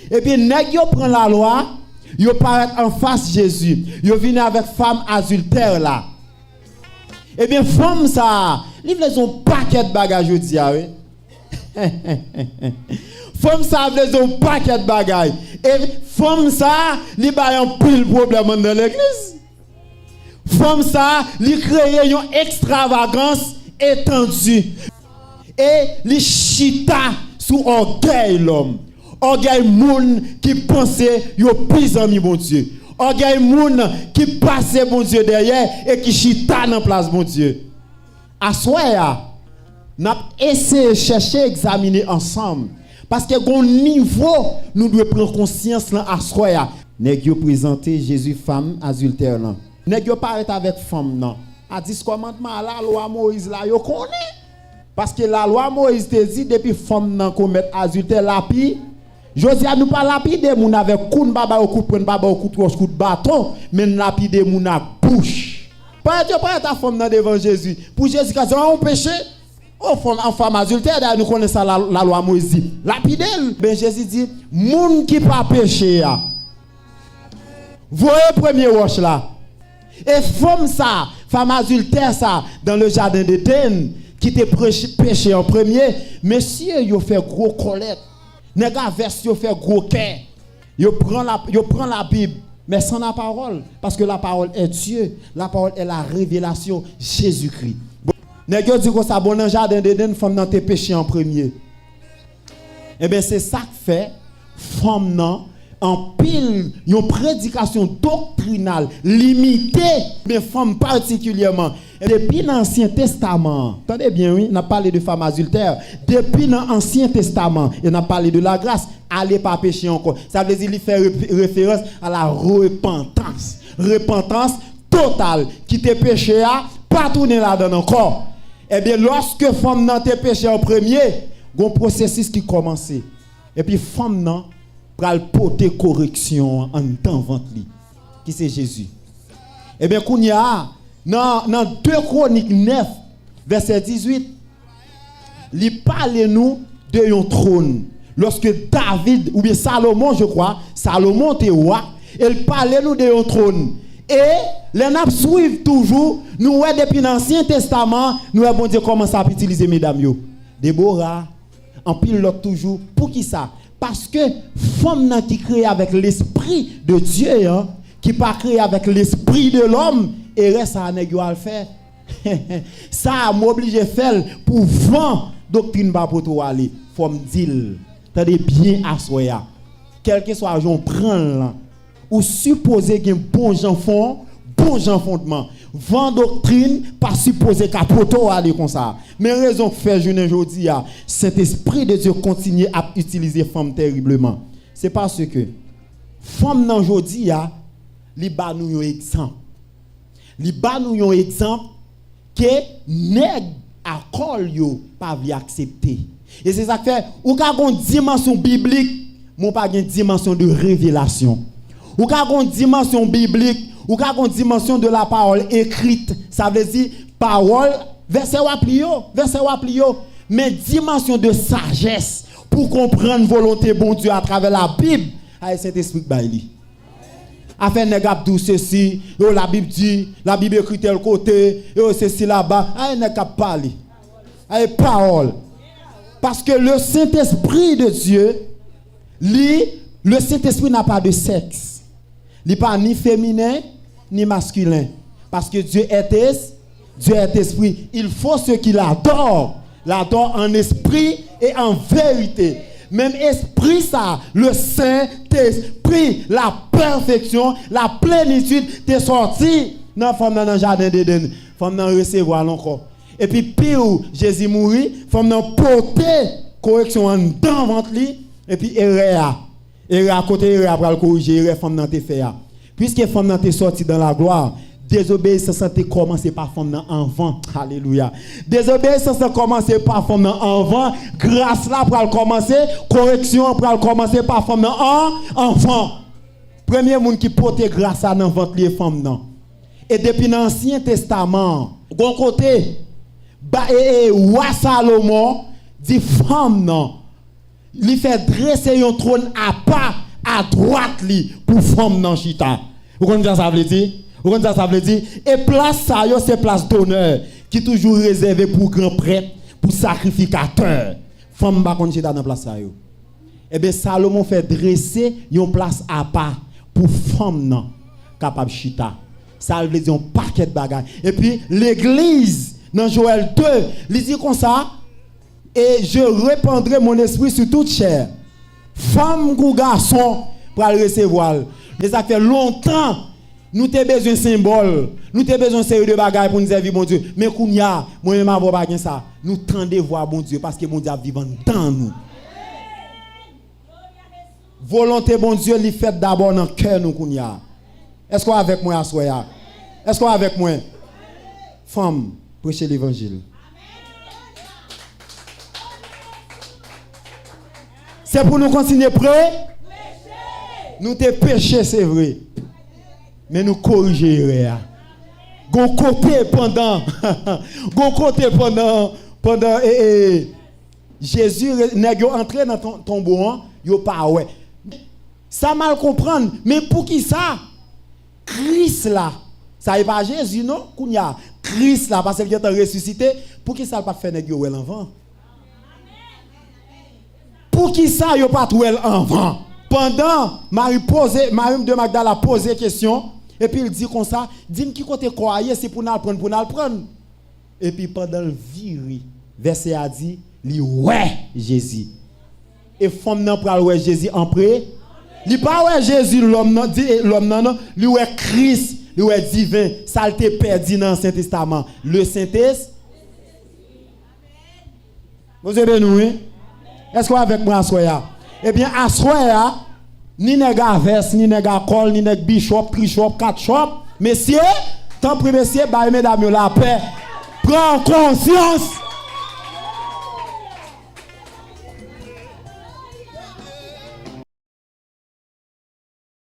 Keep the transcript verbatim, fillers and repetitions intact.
Ebyen, nèg yo pran lalwa, yo parèt anfas Jezi, yo vini avèk fanm aziltè la. Ebyen, fanm sa a, li vle di yon pakèt bagay jodi a, wi. Fanm sa a vle di yon pakèt bagay. E fanm sa a, li bay anpil pwoblèm anndan legliz. Fanm sa a, li kreye yon ekstravagans etandi. E li chita sou ògèy lòm. Ògèy moun ki panse yo pi zanmi Bondye. Ògèy moun ki pase Bondye dèyè e ki chita nan plas Bondye. Aswè a, n ap eseye chèche egzamine ansanm. Paske gon nivo nou dwe pran konsyans lan aswè a. Nèg yo prezante Jezi fanm aziltè lan. Nèg yo parèt avèk fanm nan. A dis kòmandman a lalwa Moyiz la, yo konnen. Paske lalwa Moyiz te di depi fanm nan komèt aziltè, lapi. Jodi a, nou pa lapide moun avèk kou, n pa ba yo kout pwen, n pa ba yo kout wòch, kout baton, men n lapide moun ak bouch. Parèt yo parèt a fanm nan devan Jezi. Pou Jezi ka di, "A, yon peche." O, fanm, an fanm aziltè, dayè nou konnen sa la, lalwa Moyiz di. Lapide l. Ben, Jezi di, "Moun ki pa peche a, voye premye wòch la." E fanm sa, fanm aziltè sa, dans le jardin d'Éden, ki te preche, peche an premye, mesye yo fè gwo kòlèt. Nèg a vès yo fè gwo kè. Yo pran la, yo pran Labib, mais sans la parole, parce que la parole est Dieu, la parole est la révélation, Jésus-Christ. Bon, nèg yo di konsa, bon, nan jaden Deden, fanm nan te peche an premye. Ebyen, se sa k fè fanm nan, anpil, yon predikasyon doktrinal limite, men fanm patikilyèman. Depi nan Ansyen Testaman an, tande byen wi, n ap pale de fanm aziltè, depi nan Ansyen Testaman, e n ap pale de lagras, ale pa peche ankò. Sa vle di li fè re-, referans a la repantans. Repantans total. Kite peche a, pa tounen ladan l ankò. Ebyen, lòske fanm nan te peche an premye, gon pwosesis ki kòmanse. Epi fanm nan pral pote koreksyon an anndan vant li, ki se Jezi. Ebyen, kounye a, nan, nan de Kwonik nèf, vèsè dizuit, li pale nou de yon twòn. Lòske David, oubyen Salomon, je crois, Salomon te wa, e l pale nou de yon twòn. E lè n ap swiv toujou, nou wè depi nan Ansyen Testaman, nou wè Bondye kòmanse ap itilize medam yo. Debora, anpil lòt toujou. Poukisa? Paske fanm nan ki kreye avèk lespri de Dye an, ki pa kreye avèk lespri de lòm, erè sa a nèg yo al fè. Sa a, m oblije fè l pou van doktrin pa pote w ale. Fò m di l. Tande byen aswè a. Kèlkeswa jan w pran l lan, ou sipoze gen bon jan fon, bon jan fondman. Van doktrin pa sipoze ka pote w ale konsa. Men rezon k fè jounen jodi a, Sentespri de Dye kontinye ap itilize fanm teribleman. Se paske fanm nan jodi a, li ba nou yon egzanp. Li ba nou yon egzanp ke nèg a kò l yo pa vle aksepte. E se sa k fè, ou ka gon dimansyon biblik, men w pa gen dimansyon de revelasyon. Ou ka gon dimansyon biblik, ou ka gon dimansyon de la parole écrite. Sa vle di, pawòl, vèsè w ap li yo, vèsè w ap li yo. Men dimansyon de sajès pou konprann volonte Bondye atravè Labib, a e Sentespri k bay li. Afè nèg ap di w sesi, yo Labib di, Labib ekri tèl kote, yo sesi laba. Ay nèg k ap pale. Ay pawòl. Paske le Saint-Esprit de Dieu, li, le Saint-Esprit n'a pas de sexe. Li pa ni feminen, ni maskilen. Paske Dieu est es-, Dieu est esprit. Il faut ce qu'il adore. L'adore en esprit et en vérité. Menm espri sa, le Saint-Esprit, la perfection, la plénitude, te sòti nan fanm nan, nan jaden Deden. Fanm nan resevwa l ankò. Epi piw Jezi mouri, fanm nan pote koreksyon anndan vant li, epi erè a. Erè a, kote erè a pral korije, erè fanm nan te fè a. Piske fanm nan te sòti dans la gloire, dezobeyisans lan te kòmanse pa fanm nan anvan. Alelouya. Dezobeyisans lan kòmanse pa fanm nan anvan, gras la pral kòmanse, koreksyon an pral kòmanse pa fanm nan an, anvan. Premye moun ki pote gras la nan vant li e fanm nan. E depi nan Ansyen Testaman an, gon kote, ba, e, e, wa Salomon di fanm nan, Li fè drese yon twòn apa adwat li pou fanm nan chita. Ou konn sa sa vle di? Ou konn sa sa vle di? E plas sa yo se plas donè ki toujou rezève pou gran prèt, pou sakrifikatè. Fanm pa konn chita nan plas sa yo. Ebyen, Salomon fè drese yon plas apa pou fanm nan kapab chita. Sa vle di yon pakèt bagay. Epi, legliz, nan Jowèl de, li di konsa, et je répandrai mon esprit sur toute chair. Fanm kou gason pral resevwa l. E sa k fè lontan, nou te bezwen senbòl, nou te bezwen seri de bagay pou n sèvi Bondye. Men kounye a, mwen menm avè w pa gen sa. Nou tande vwa Bondye paske Bondye ap viv anndan nou. Volonte Bondye li fèt dabò nan kè nou kounye a. Èske w avèk mwen aswè a? Èske w avèk mwen? Fanm, preche levanjil. Se pou nou kontinye pre. Nou te peche, se vre. Men nou korije erè a. Gon kote pandan, gon kote pandan, pandan, e, e, Jezi, re- nèg yo antre nan ton- tonbo an, yo pa wè. Sa mal konprann, men poukisa Kris la, sa e pa Jezi non, kounye a, Kris la, paske l gentan resisite, poukisa l pa t fè nèg yo wè l anvan? Poukisa yo pa t wè l anvan? Pandan Mari poze, Mari de Magdala poze kesyon, epi l di konsa, di m ki kote kò a ye, si pou n al pran l, pou n al pran l. Epi pandan l vire, vèsè a di, li wè Jezi. E fanm nan pral wè Jezi an pre. Li pa wè Jezi lòm nan, di, e, lòm nan, non. Li wè Kris, li wè diven, sa l te pèdi nan Ansyen Testaman. Le Sentespri. Bondye beni w, wi. Èske w avèk mwen aswè a? Ebyen, aswè a, ni nèg a vès, ni nèg a kòl, ni nèg bichòp, trichòp, katchòp. Mesye, tanpri mesye, bay medam yo lapè. Pran konsyans.